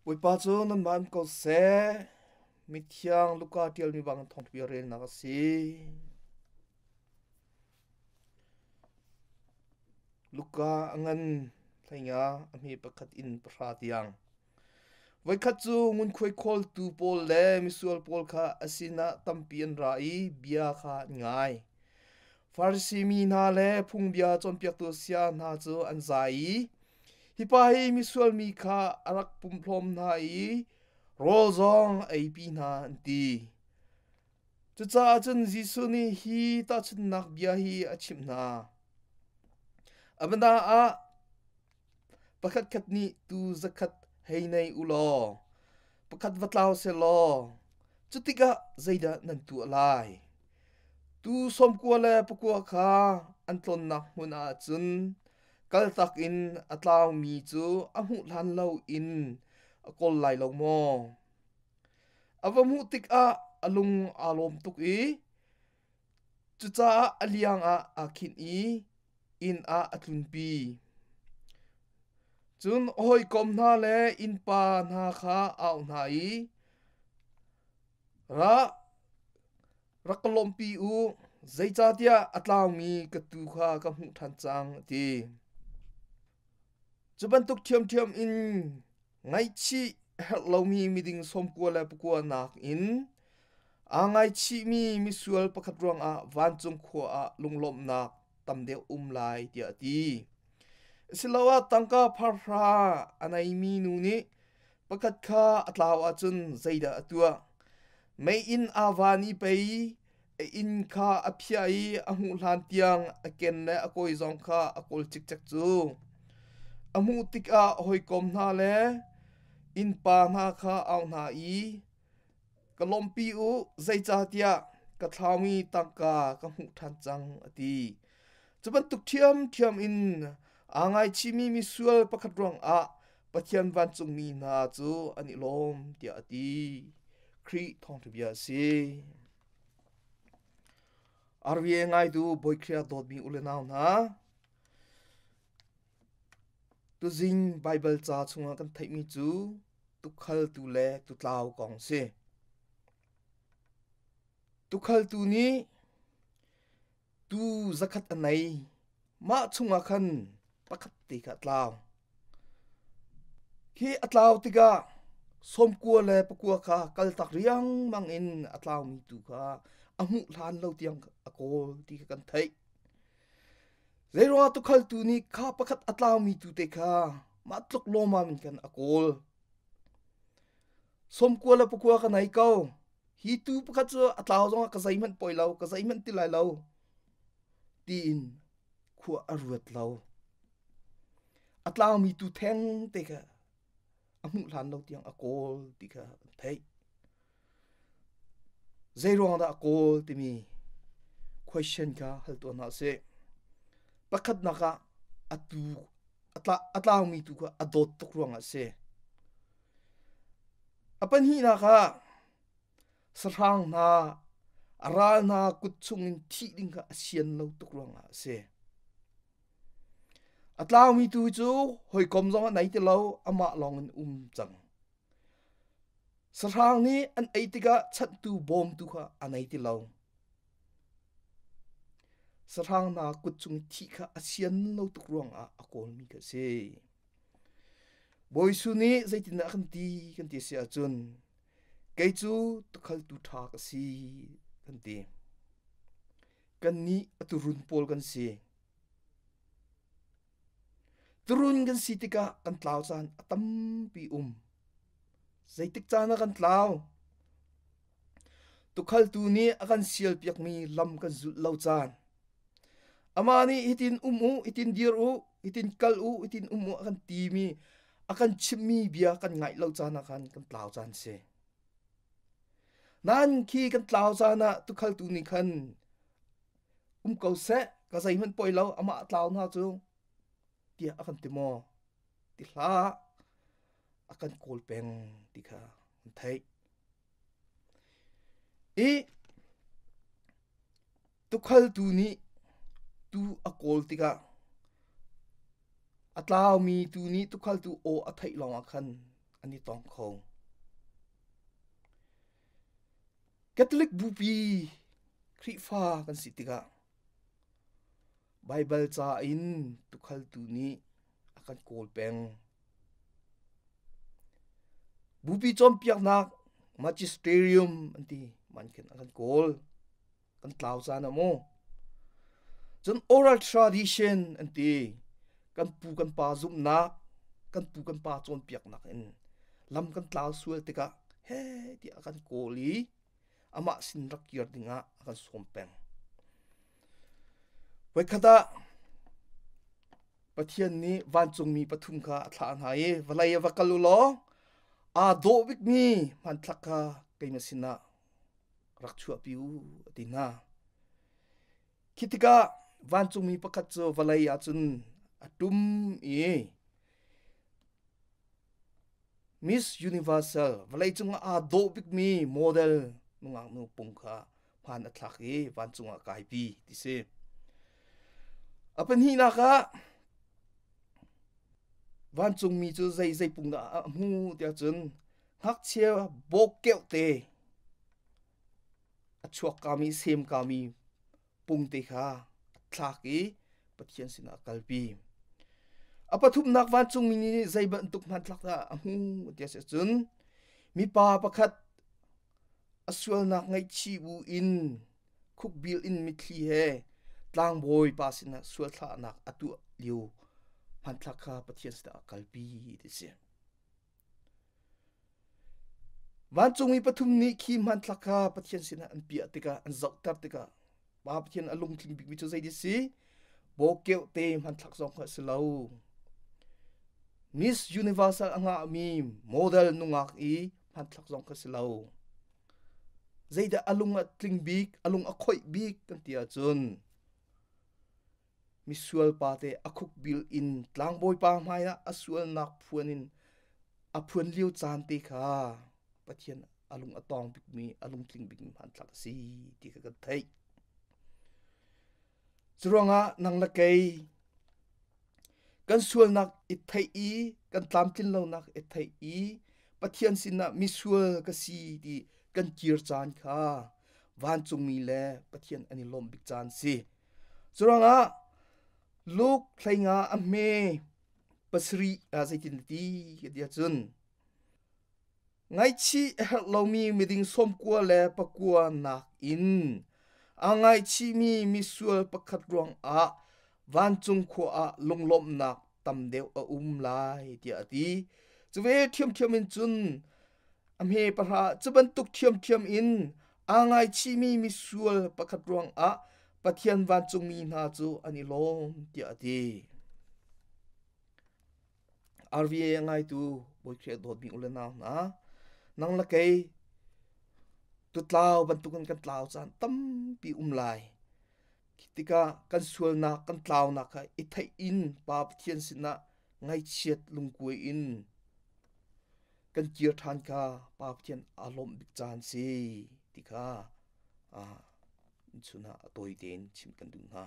Bawipa cu nanmah um ko seh. Mithiang Luka ṭialmi bang thawngṭha relnak a si. Luka a ngan hleinga a hme pakhat in pahra tiang. Voikhat cu ngunkhuai khawltu pawl le misual pawl kha a sinah tampi an ra i bia kha an ngai. Farasi mi hna le phungbia cawnpiaktu saya hna cu an zai i, Hi pa hi misual mi kha a rak pumhlawm hna i rawl zong a eipi hna, an ti. Cucaah cun Jesuh nih hi tahchunhnak bia hi a chimh hna. A bana ah Pakhatkhat nih tuu zakhat hei nei u law pakhat va tlau sehlaw cutikah zeidah nan tuah lai? Tuu sawmkua le pakua kha an tlawnnak hmun ah cun kaltak in a tlaumi cu a hmuh hlan loin a kawl lai lo maw? A va hmuh tikah a lung aa lawm tuk i Cucaah a liang ah aa khinh i inn ah a tlunpi. Cun a hawikom hna le innpa hna kha a auh hna i, Ra, rak ka lawmhpi u, zeicahtiah a tlaumi ka tuu kha ka hmuh ṭhan cang, a ti. Cu bantuk ṭhiamṭhiam in Ngaihchih a herh lomi miding 90 le pakua nakin aa ngaichihmi misual pakhat ruangah vancung khua ah lunglawmhnak tam deuh um lai tiah a ti. Asiloah tangka pharhra a neimi nu nih pakhat kha a tlau ahcun zeidah a tuah? Meiinn aa van i pei A inn kha a phiah i a hmuh hlan tiang a ken le a kawi zong kha a kawl cikcek cu. A hmuh tikah a hawikom hna le innpa hna kha a auh hna i, Ka lawmhpi u, zeicahtiah ka thlaumi tangka ka hmuh ṭhan cang, a ti. Cu bantuk ṭhiamṭhiam in aa ngaichihmi misual pakhat ruangah Pathian vancungmi hna cu an i lawm, tiah a ti. Khrih thawngṭha bia a si. RVA ngaitu Bawi Khrih dawtmi u le nau hna, tuzing Baibal ca chungah kan theihmi cu tukhaltu le tutlau kong si. Tukhaltu nih Tuu zakhat a nei. Mah chungah khan pakhat te kha a tlau. Khi a tlau tikah sawmkua le pakua kha kaltak riangmang in a tlaumi tu kha a hmuh hlan lo tiang a kawl ti kha kan theih. Zeiruangah tukhaltu nih kha pakhat a tlaumi tu te kha mah tluk lawmam in khan a kawl. Sawmkua le pakua ka nei ko. Hi tuu pakhat cu a tlau zongah ka zeihmanh poi lo, ka zeihmanh ti lai lo tiin khua a ruat lo. A tlaumi tuu theng te kha a hmuh hlan lo tiang a kawl ti kha an theih. Zeiruang dah a kawl timi question kha hal tuah hna usih. Pakhatnak ah a tuu a tlaumi tu kha a dawt tuk ruangah a si. A pahnihnak ah sahrang hna a ral hna kut chungin thih ding kha a sian lo tuk ruangah a si. A tlaumi tu cu hawikom zong a nei ti lo, amah lawng in um cang. Sahrang nih an ei tikah chanhtu bawmtu kha a nei ti lo. Sahrang hna kut chung thih kha a sian lo tuk ruangah a kawlmi kha a si. Bawi Jesuh nih zeitindah a kan ti kan ti a si ahcun kei cu tukhaltu ṭha ka si kan ti. Kannih a turun pawl kan si. Turun kan si tikah kan tlau caan a tampi um. Zeitik caan ah kan tlau? Tukhaltu nih a kan sialpiakmi lam kan zulh lo caan. Amah nih hitin um u, hitin dir u, hitin kal u, hitin um u a kan timi, a kan chimhmi bia kan ngaih lo caan ah khan kan tlau caan si. Nain khi kan tlau caan ah tukhaltu nih khan um ko seh, ka zeihmanh poi lo, amah a tlau hna cu tiah a kan ti maw? Ti hlah, a kan kawl peng ti kha kan theih. I tukhaltu nih tuu a kawl tikah a tlaumi tuu nih tukhaltu aw a theih lawngah khan an i tong kho. Catholic bupi Khrihfa kan si tikah Baibal ca in tukhaltu nih a kan kawl peng. Bupi cawnpiaknak magisterium an ti man khin a kan kawl. Kan tlau caan ah mu. Cun oral tradition an ti. Kan pu kan pa zumhnak, kan pu kan pa cawnpiaknak in lam kan tlau sual tikah he tiah a kan kawl i amah sin rak kir dingah a kan sawm peng. Voikhat ah Pathian nih vancungmi pathum kha a thlah hna i vawlei ah va kal u law aa dawh bikmi hmanthlak kha keimah sinah rak chuahpi u a ti hna. Khi tikah vancungmi pakhat cu vawlei ah cun a ṭum i Miss Universal vawleicung ah aa dawh bikmi model nungak nu pung kha hmaan a thlak i vancung ah kaipi ti si. A pahnihnak ah vancungmi cu zei zei pung dah a hmu tiah cun ngakchia bawkkeuh te a chuak kami sem kami pungte kha a thlak i Pathian sinah a kalpi. A pathumnak vancungmi nih zei bantuk hmanthlak dah a hmu ti a si cun mipa pakhat a sualnak ngaihchih bu in khukbil in mitthli he tlangbawi pa sinah sualthlahnak a tuah lio hmanthlak kha Pathian sinah a kalpi ti si. Vancungmi pathum nih khi hmanthlak kha Pathian sinah an piah tikah an zohter tikah Pa Pathian a lungtling bikmi cu zei si? Bawkeuh te hmanthlak zong kha a si lo. Miss Universal a ngahmi model nungak i hmanthlak zong kha si lo. Zeidah a lung a tling bik, a lung a khoih bik kan ti ahcun Misual pa te a khukbil in tlangbawipa hmaiah a sualnak phuan in a phuan lio caan te kha Pathian a lung a tawng bikmi a lungtling bikmi hmanthlak a si ti kha kan theih. Curuangah nang le kei kan sualnak i theih i kan tlamtlin lonak i theih i Pathian sinah misual ka si ti kan kir caan kha vancungmi le Pathian an i lawmh bik caan si. Curuangah Luke 15 a hme pasarih ah zeitin ti ka ti ahcun ngaihchih a herh lomi miding sawmkua le pakua nakin aa ngaichihmi misual pakhat ruangah vancung khua ah lunglawmhnak tam deuh a um lai tiah a ti. Cu ve ṭhiamṭhiam in cun A hme pahra cu bantuk ṭhiamṭhiam in aa ngaichihmi misual pakhat ruangah Pathian vancungmi hna cu an i lawm tiah a ti. RVA a ngaitu Bawi Khrih a dawtmi u le nau hna, nang le kei tutlau bantukin kan tlau caan tampi um lai. Khi tikah kan sualnak kan tlaunak kha i theih in Pa Pathian sinah ngaihchiat lungkuai in kan kir ṭhan kha Pa Pathian aa lawmh bik caan si ti kha chun ah a tawi tein chim kan duh hna.